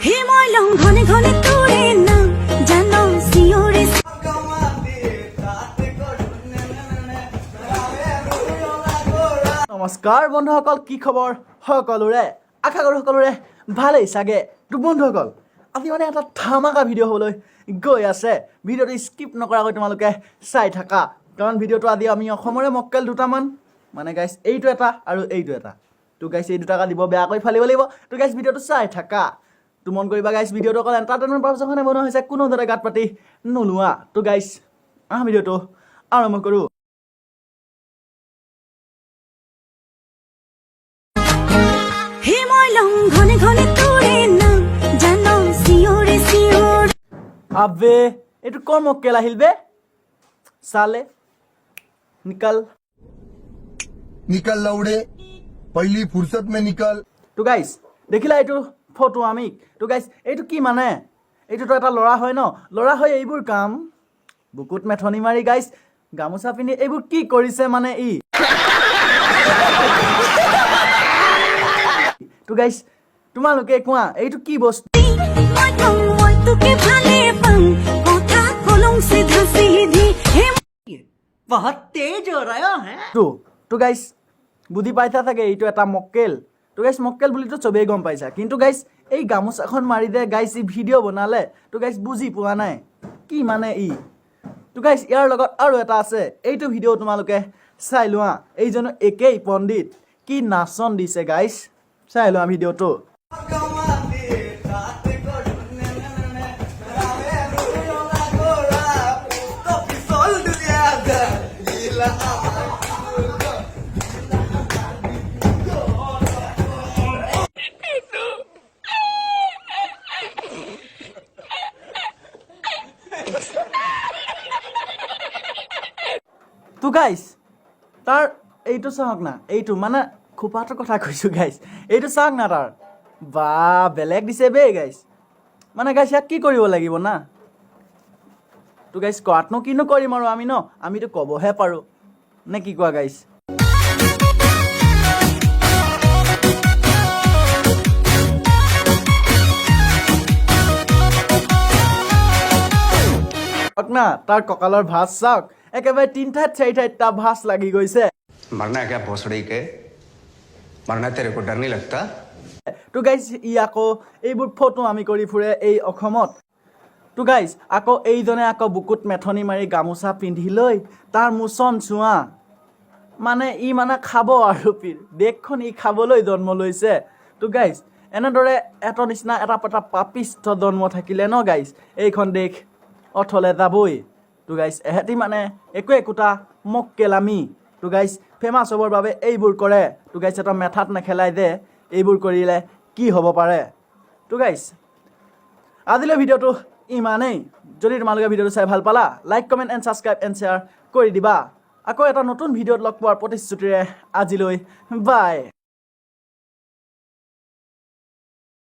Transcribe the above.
হে মই লং ঘনে ঘনে তোৰে নাম জানো চিঞৰি। নমস্কাৰ বন্ধুসকল, কি খবৰ সকলোৰে? আশা কৰোঁ সকলোৰে ভালেই চাগে। তো বন্ধুসকল, আজি মানে এটা ধামাকা ভিডিঅ' হ'বলৈ গৈ আছে। ভিডিঅ'টো স্কিপ নকৰাকৈ তোমালোকে চাই থাকা, কাৰণ ভিডিঅ'টো আজি আমি অসমৰে মক্কেল দুটামান, মানে গাইছ, এইটো এটা আৰু এইটো এটা। তো গাইছ, এই দুটাকা দিব বেয়াকৈ ফালিব লাগিব। তো গাইছ, ভিডিঅ'টো চাই থাকা। তো মন কৰিবা গাইছ, ভিডিঅ'টো অকল এণ্টাৰটেইনমেণ্ট পাৰ্পাছৰ কাৰণে বনোৱা হৈছে, কোনো যাতে গাত পাতি নোলোৱা। তো গাইছ, আহ ভিডিঅ'টো আৰম্ভ কৰোঁ। হে মই লং ঘনে ঘনে তোৰে নাম জানো চিঞৰি চিঞৰি। আবে, এইটো কৰ মক্কেল আহিল বে? চালে निकल। निकल लौड़े, पहली फुर्सत में निकल। তো গাইছ, দেখিলা এইটো ফটো আমি। তো গাইছ, এইটো কি? মানে এইটোতো এটা ল'ৰা হয় ন? ল'ৰা হৈ এইবোৰ কাম, বুকুত মেথনি মাৰি গাইছ, গামোচা পিন্ধি এইবোৰ কি কৰিছে মানে ই? তো গাইছ, তোমালোকে কোৱা, এইটো কি বস্তু? মই কম মই তোকে ভালে পাম, কথা কলং চিধা চিধি হে। তো গাইছ, বুজি পাইছা চাগে, এইটো এটা মক্কেল। তো গাইছ, মক্কেল বুলিতো চবেই গম পাইছা, কিন্তু গাইছ, এই গামোচাখন মাৰি দে গাইছ, ই ভিডিঅ' বনালে। তো গাইছ, বুজি পোৱা নাই কি মানে ই? তো গাইছ, ইয়াৰ লগত আৰু এটা আছে, এইটো ভিডিঅ' তোমালোকে চাই লোৱা। এইজনো একেই পণ্ডিত, কি নাচন দিছে গাইছ, চাই লোৱা ভিডিঅ'টো। তো গাইছ, তাৰ এইটো চাওক না, এইটো মানে খোপাটোৰ কথা কৈছোঁ গাইছ, এইটো চাওক না তাৰ, বা বেলেগ দিছে বে গাইছ। মানে গাইছ, ইয়াক কি কৰিব লাগিব না? তো গাইছ, কোৱাতনো কিনো কৰিম আৰু আমি ন? আমিতো ক'বহে পাৰোঁ, নে কি কোৱা গাইছ? চাওক না, তাৰ কঁকালৰ ভাঁজ চাওক, একেবাৰে তিনি ঠাইত চাৰি ঠাইত তাৰ ভাঁজ লাগি গৈছে। मरना है क्या भोसड़ी के? मरना तेरे को डर नहीं लगता? তো গাইজ, ই আকৌ এইবোৰ ফটো আমি কৰি ফুৰে এই অসমত। তো গাইজ, আকৌ এইজনে আকৌ বুকুত মেথনি মাৰি গামোচা পিন্ধি লৈ তাৰ মোচন চোৱা। মানে ই মানে খাব আৰু দেশখন ই খাবলৈ জন্ম লৈছে। তো গাইজ, এনেদৰে এটা নিচিনা এটা এটা পাপিষ্ঠ জন্ম থাকিলে ন গাইজ, এইখন দেশ অথলে যাবই। তো গাইজ, এহেঁতি মানে একো একোটা মক্কেলামি। তো গাইজ, ফেমাছ হ'বৰ বাবে এইবোৰ কৰে। তো গাইজ, এটা মেথাত নেখেলাই যে এইবোৰ কৰিলে কি হ'ব পাৰে। তো গাইজ, আজিলৈ ভিডিঅ'টো ইমানেই। যদি তোমালোকে ভিডিঅ'টো চাই ভাল পালা, like, comment and subscribe and share কৰি দিবা। আকৌ এটা নতুন ভিডিঅ'ত লগ পোৱাৰ প্ৰতিশ্ৰুতিৰে আজিলৈ বাই।